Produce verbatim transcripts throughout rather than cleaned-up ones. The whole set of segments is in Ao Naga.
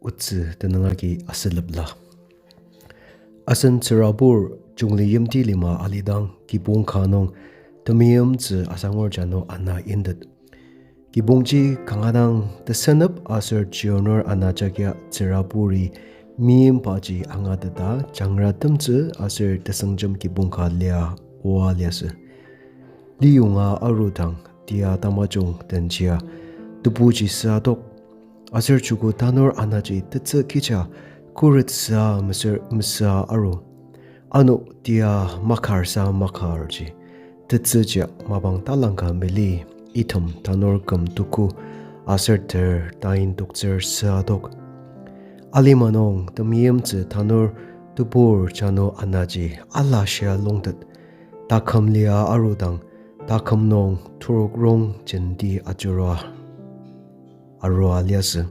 Otsü tenüng agi aselepla. Asen tsürabur Chungliyimti lima alidang kibong ka nung temeimtsü asangur jano ana intet. Kibongji kanga dang tesenep aser chirnur ana jagia tsüraburi meimbaji angateta jangra temtsü aser tesüngjem kibong ka lia oa liasü. Liyonga arudang tia tamajung tenjia tebuji süadok. Aser joko tanur anaji tetsü kecha khuret süa mesür mesüa aru. Ano tia makar sa makarji tetsüji mapang talangka meli item tanur küm tuku aser ter tain toktsür süadok. Alima nung temeimtsü tanur tebur jano anaji alashia longtet. Taküm lia arudang, taküm nung turok rong jenti ajurua arua liasü.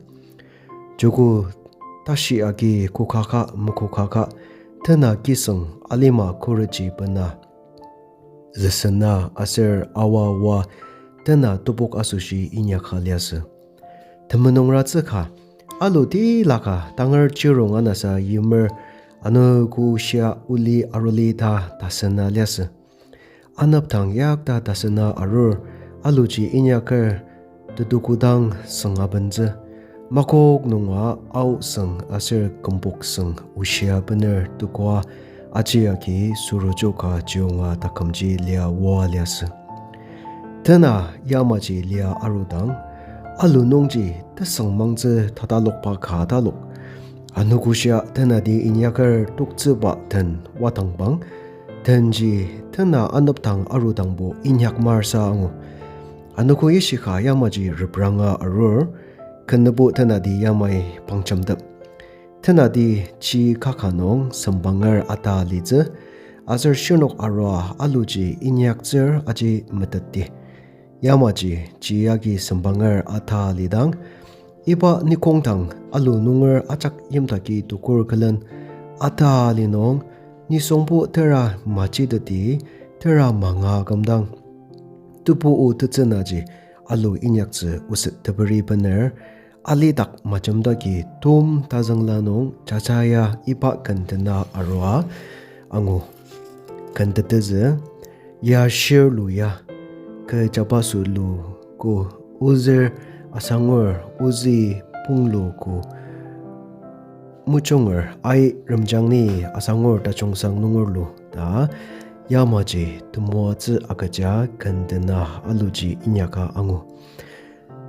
Joko tashi agi kokaka mekokaka tena kisüng alima khuretji bena züsena aser awa oa tena tepok asoshi inyaka liasü. Temenungratsü ka, alu tilaka tangar chirong anasa yimer anogo shia oli aruli ta tasena liasü. Anepdang yakta tasena arur, aluji inyaker tetukodang süngabentsü. Makok nunga ao süng aser kümpok süng oshia bener tekoa ajiagi surujoka chiyonga takümji lia oa liasü. Tena yamaji lia arudang, alu nungji tesüngmangtsü tatalokba ka talok. Anogoshia tenati inyaker toktsüba den wadangpang, tenji tena anepdang arudangbo inyak marsa angu. Anogo ishika yamaji repranga arur, kenübo tenati yamai pangjemtep. Tenati chi kaka nung sembanger ata litsü, aser shirnok arua aluji inyaktsür aji metetti. Yamaji chi agi sembanger ata lidang, iba nikongdang alu nunger ajak yimdaki tukur külen ata li nung, nisungbo tera majiteti, tera manga kümdang tebu o tetsünaji alu inyaktsü oset teperi bener, alidak majemdaki tom tazüngla nung jajaya iba ken dena arua angu. Ken tetezü, ya shirlu ya, kü jabaso lu ko, ozür asangur ozü ponglu ko, muchunger ai remjang ni asangur tajungsang nungerlu ta, yamaji temoatsü agüja ken dena aluji inyaka angu.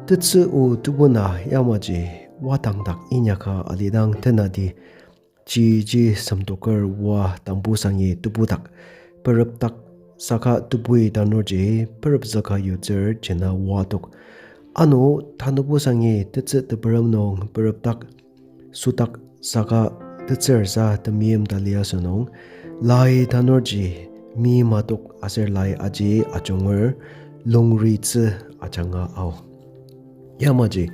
Tetsü o tebuna yamaji wadangdak inyaka alidang tenati chiji semtoker oa tambusangi tebudak, perepdak saka tebui tanurji perepzüka yutsür jena oatok. Ano tanubusangi tetsü teperem nung perepdak sodak saka tetsürsa temeim talia sünung, lai tanurji mi matok aser lai aji ajunger longritsü ajanga ao. Yamaji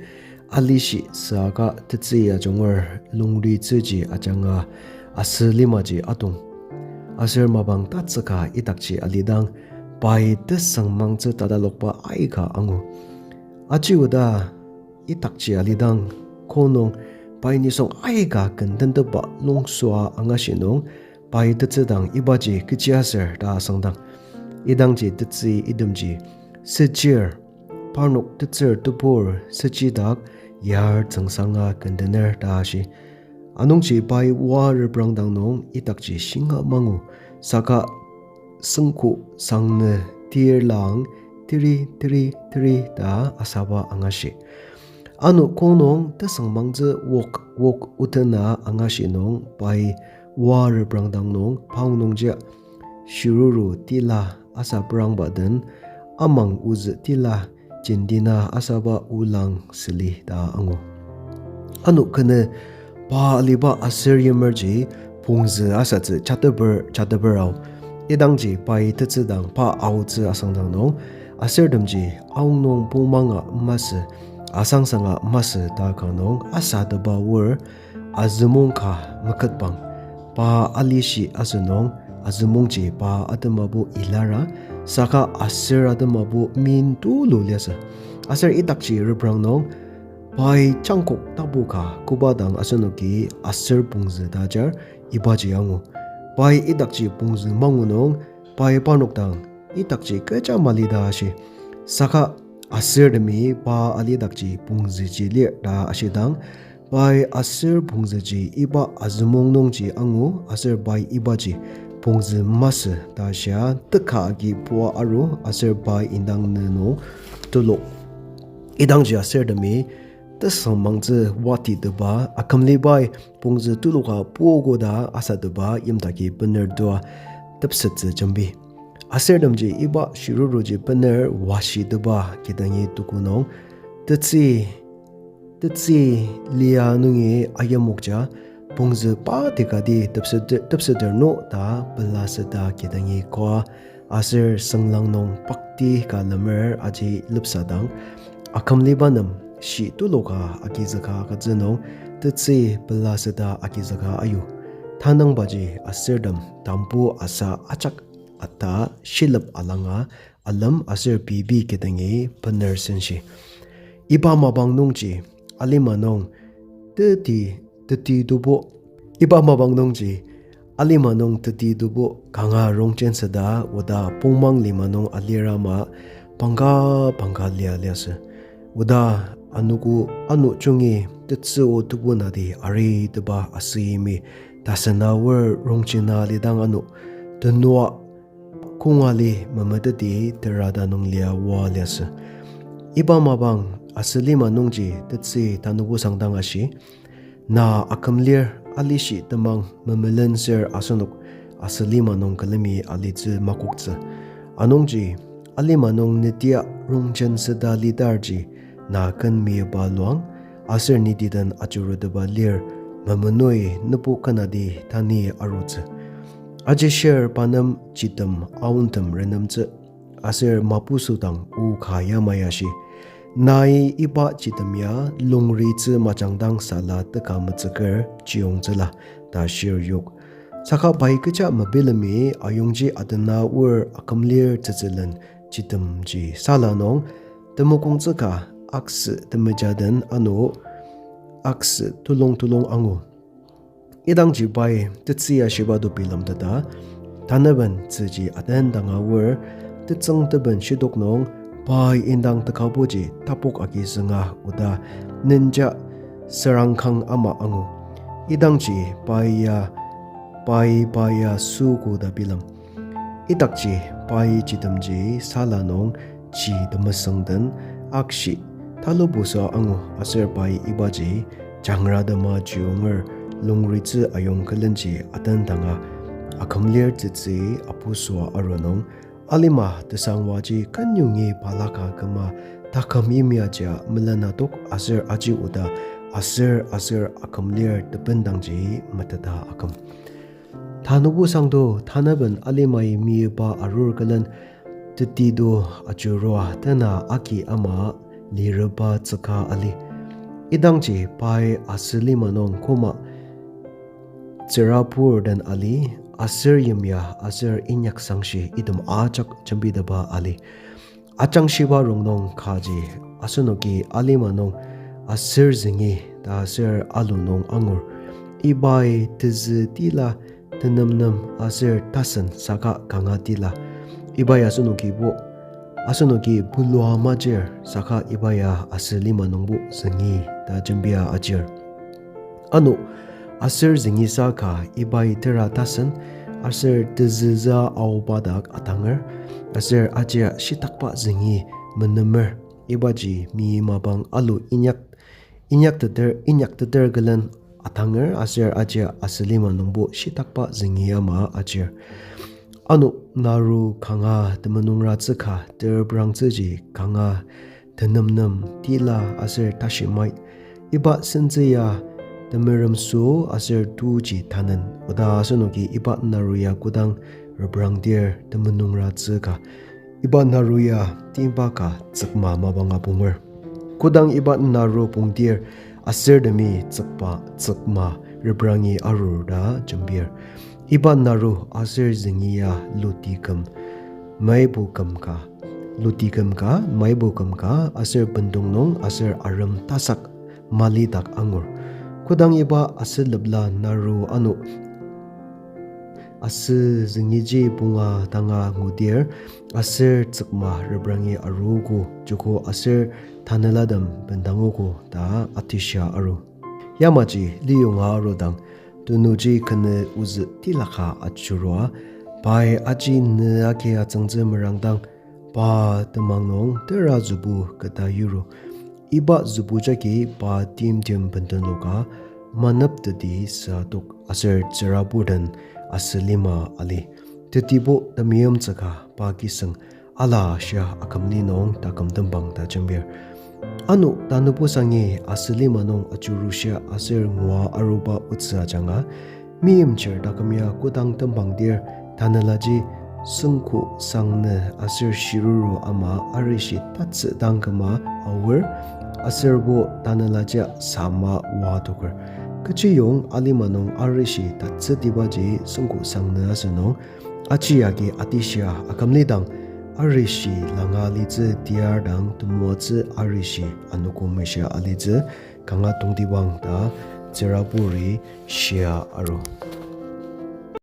alishi saka tetsü ajunger longritsüji ajanga asü limaji atong. Aser mapang tatsüka idakji alidang, pai tesüngmangtsü tatalokba aika angu. Aji oda idakji alidang, ko nung pai nisung aika ken tentepba longsua angashi nung, pai tetsü dang ibaji kechiaser ta asüngdang, idangji tetsü itemji sechir, parnok tetsür tebur sechidak yar tsüngsanga kendener ta ashi. Anungji pai oa reprangdang nung idakji shinga mangu, saka süngko sangnü tirlang tiri tiri tiri ta asaba angashi. Ano ko nung tesüngmangtsü wok wok otena angashi nung pai oa reprangdang nung paong nungjia shiruru tila asa prangba den, amang ozü tila jendina asaba olang süli ta angu. Ano kenü pa aliba aser yimerji pongzü asatsü chateper chateper ao. Idangji pai tetsü dang pa aotsü asüngdang nung, asertemji aong nung pongmanga masü, asangsanga masü ta ka nung asateba or, azümong ka meketbang, pa alishi asünung, azümongji pa atemabo ilara, saka aser atemabo min tulu liasü. Aser idakji reprang nung, pai jangkok tapu ka koba dang asenoki aser pongzü ta ajar, ibaji angu. Pai idakji pongzü mangu nung, pai parnok dang idakji kecha mali ta ashi. Saka asertemi pa alidakji pongzüji lir ta ashidang, pai aser pongzüji iba azümong nungji angu aser pai ibaji pongzü masü ta shia teka agi pua aru aser pai indang nü nung tulok. Idangji asertemi tesüngmangtsü watiteba akümlibai pongzü tuluka puogo ta asateba yimdaki bener tua tepsettsü jembi. Asertemji iba shiruruji bener washiteba kidangi tuku nung, tetsü, tetsü lia nungi ayimokja, pongzü pa tekati tepsete-, tepseter no ta pelaseta kidangi koa, aser sünglang nung pakti ka lemer aji lepsadang, akümliba nem shi tuluka agizüka agütsü nung, tetsü pelaseta agizüka ayu. Tanangbaji asertem tambu asa ajak ata shilep alanga alem aser pei pei kidangi bener senshi. Iba mapang nungji alima nung teti, teti tubo. Iba mapang nungji alima nung teti tubo kanga rongjen süda oda pongmang lima nung alirama pangka pangka lia liasü. Oda anogo ano jungi tetsü o tubo nati ariteba asüyimi tasena wer rongjena lidang ano tenua konga li memeteti terata nung lia oa liasü. Iba mapang asü lima nungji tetsü tanubusang dang ashi, na aküm lir alishi temang memelenser asenok asü lima nung külemi alitsü makoktsü. Anungji alima nung netia rongjen süda lidarji na ken miba luang, aser nitiden ajurutepa lir memenui nebu kanati tani arutsü. Ajishir pa nem jitem aontem renemtsü, aser mapusü dang o ka yamai ashi. Nai iba jitem ya longritsü majangdang sala teka metsüker chiyongtsüla ta shir yok. Saka pai kecha mebilemi ayongji atena ur akümlir tsütsülen jitemji sala nung temokongtsü ka aksü temeja den ano aksü tulung tulung angu. Idangji pai tetsü ya shiba to bilemteta, tanaben tzüji aten danga ur, tetsüng teben shidok nung, pai indang tekabuji tapok agi zünga oda nenja sürangkang ama angu. Idangji pai ya, pai pa ya süogo ta bilem. Idakji pai jitemji sala nung ji temesüng den akshi talobusü angu aser pai ibaji jangra tema jiyonger longritsü ayong külenji aten danga akümlir tsütsü apusüa aru nung alima tesangwaji kenyongi balaka küma taküm yimyaji melena tok aser aji oda aser aser akümlir tebendangji meteta aküm. Tanubusangdo tanaben alimai miba arur külen teti do ajurua tena aki ama lireba tsüka ali. Idangji pai asü lima nung koma tsürabur den ali, aser yimya aser inyak sangshi item ajak jembiteba ali. Ajangshiba rongnung kaji asenoki alima nung aser züngi ta aser alu nung angur. Ibai tezü tila tenemnem aser tasen saka kanga tila. Ibai asenokibo, asenoki bulua majir saka iba ya asü lima nungbo züngi ta jembia ajir. Ano, aser züngisa ka ibai tera tasen, aser tezüza aoba dak atanger, aser ajia shitakba züngi menemer, ibaji mi mapang alu inyak, inyakteter, inyakteter külen atanger, aser ajia asü lima nungbo shitakba züngi ama ajir. Ano naru kanga temenungratsü ka, tereprangtsüji kanga tenemnem tila aser tashimai. Iba sentsü ya temerem sü aser tuji tanen. Oda asenoki iba naru ya kodang reprangdir temenungratsü ka, iba naru ya timba ka tsükma mapang apunger. Kodang iba naru pungdir aser temi tsükba tsükma reprangi arur ta jembir. Iba naru aser züngi ya luti küm, maibu küm ka, luti küm ka, maibu küm ka, aser bendong nung aser arem tasak malidak angur. Kodang iba asü lepla naru ano asü züngiji punga tanga ngudir, aser tsükma reprangi aruogo, joko aser tanelatem bendangogo ta atishia aru. Yamaji liyonga arudang, tenuji kenü ozü tilaka ajurua, pai aji nü agi atsüngtsü merangdang, pa temang nung tera zübu keta yuru. Iba zübu jagi pa timtem bendenoka manepteti süatok aser tsüraburtem asü lima ali. Tetibo temeimtsüka pa kisüng ala shia akümli nung taküm tembang ta jembir. Ano tanübo sangi asü lima nung ajurushia aser ngua aruba otsü ajanga, meimchir taküm ya kodang tembangdir, tanelaji süngko sangnü aser shiruru ama arishi tatsü dang küma aor, aserbo tanelajia sama oa toker. Kechiyong alima nung arishi tatsütibaji süngko sangnü asünung, aji agi atishia akümlidang, arishi langa alitsü tiar dang temoatsü arishi anogo meshia alitsü kanga tongtibang ta tsüraburi shia aru.